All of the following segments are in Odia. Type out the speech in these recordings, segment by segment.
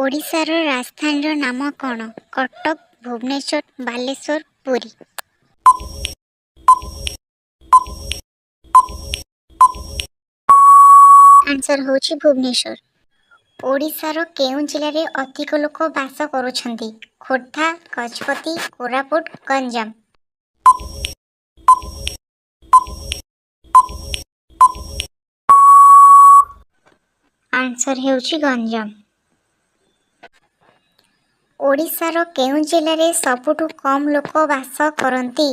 ଓଡ଼ିଶାର ରାଜଧାନୀର ନାମ କ'ଣ? କଟକ, ଭୁବନେଶ୍ୱର, ବାଲେଶ୍ୱର, ପୁରୀ। ଆନ୍ସର ହେଉଛି ଭୁବନେଶ୍ୱର। ଓଡ଼ିଶାର କେଉଁ ଜିଲ୍ଲାରେ ଅଧିକ ଲୋକ ବାସ କରୁଛନ୍ତି? ଖୋର୍ଦ୍ଧା, ଗଜପତି, କୋରାପୁଟ, ଗଞ୍ଜାମ। ଆନ୍ସର ହେଉଛି ଗଞ୍ଜାମ। ଓଡ଼ିଶାର କେଉଁ ଜିଲ୍ଲାରେ ସବୁଠୁ କମ୍ ଲୋକ ବାସ କରନ୍ତି?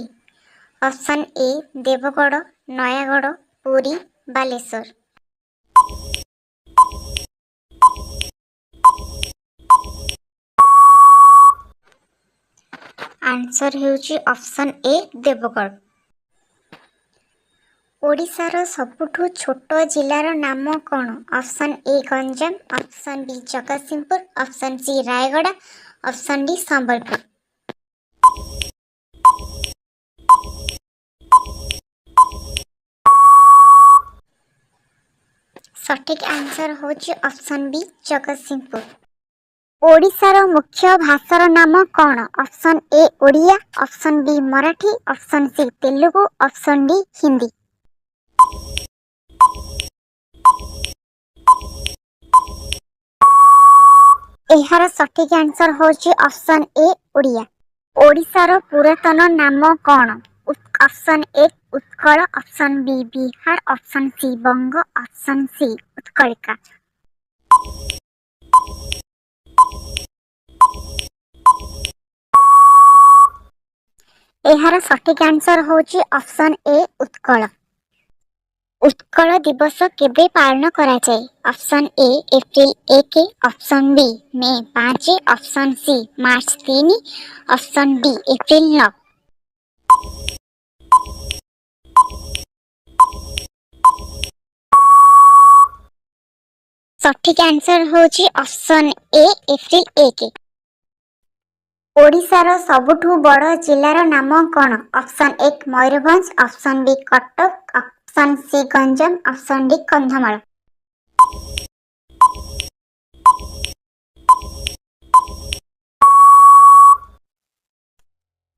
Option A Deogarh, Nayagarh, Puri, Balasore. Answer ହେଉଛି ଅପସନ୍ ଏ ଦେବଗଡ଼। ଓଡ଼ିଶାର ସବୁଠୁ ଛୋଟ ଜିଲ୍ଲାର ନାମ କ'ଣ? Option A Ganjam, option B Jagatsinghpur, option C Rayagada, option D Sambalpur. ସଠିକ୍ ଆନ୍ସର ହେଉଛି ଅପସନ୍ ବି ଜଗତସିଂହପୁର। ଓଡ଼ିଶାର ମୁଖ୍ୟ ଭାଷାର ନାମ କ'ଣ? Option A Odia, option B Marathi, option C Telugu, option D Hindi. ଏହାର ସଠିକ୍ ଆନ୍ସର ହେଉଛି ଅପସନ୍ ଏ ଓଡ଼ିଆ। ଓଡ଼ିଶାର ପୁରାତନ ନାମ କ'ଣ? Option A Utkal, option B Bihar, option C Banga, option C Utkalika. ଏହାର ସଠିକ୍ ଆନ୍ସର ହେଉଛି ଅପସନ୍ ଏ ଉତ୍କଳ। ଉତ୍କଳ ଦିବସ କେବେ ପାଳନ କରାଯାଏ? Option A April 1, option B May 5, option C March 3, option D April 9। ସଠିକ୍ ଆନ୍ସର ହେଉଛି ଅପସନ୍ ଏ ଏପ୍ରିଲ 1। ଓଡ଼ିଶାର ସବୁଠୁ ବଡ଼ ଜିଲ୍ଲାର ନାମ କ'ଣ? ଅପସନ୍ ଏକ Mayurbhanj, option B Cuttack, option C Ganjam, option D Kandhamal.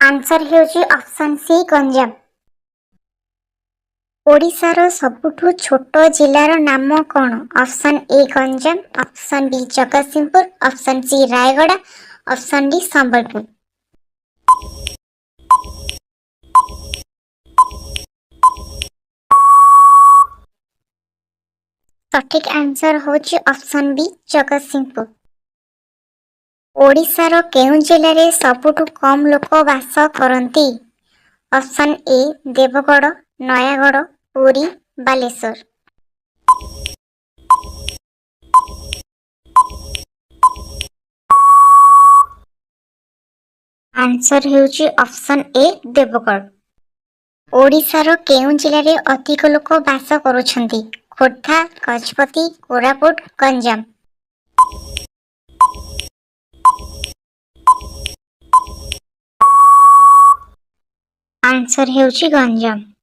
Answer ହେଉଛି ଅପସନ୍ ସି ଗଞ୍ଜାମ। ଓଡ଼ିଶାର ସବୁଠୁ ଛୋଟ ଜିଲ୍ଲାର ନାମ କ'ଣ? Option A Ganjam, option B Jagatsinghpur, option C Rayagada, option D Sambalpur. ସଠିକ୍ ଆନ୍ସର ହେଉଛି ଅପସନ୍ ବି ଜଗତସିଂହପୁର। ଓଡ଼ିଶାର କେଉଁ ଜିଲ୍ଲାରେ ସବୁଠୁ କମ୍ ଲୋକ ବାସ କରନ୍ତି? Option A Deogarh, Nayagarh, Puri, Balasore. Answer ହେଉଛି ଅପସନ୍ ଏ ଦେବଗଡ଼। ଓଡ଼ିଶାର କେଉଁ ଜିଲ୍ଲାରେ ଅଧିକ ଲୋକ ବାସ କରୁଛନ୍ତି? ଖୋର୍ଦ୍ଧା, ଗଜପତି, କୋରାପୁଟ, ଗଞ୍ଜାମ। ଆନ୍ସର ହେଉଛି ଗଞ୍ଜାମ।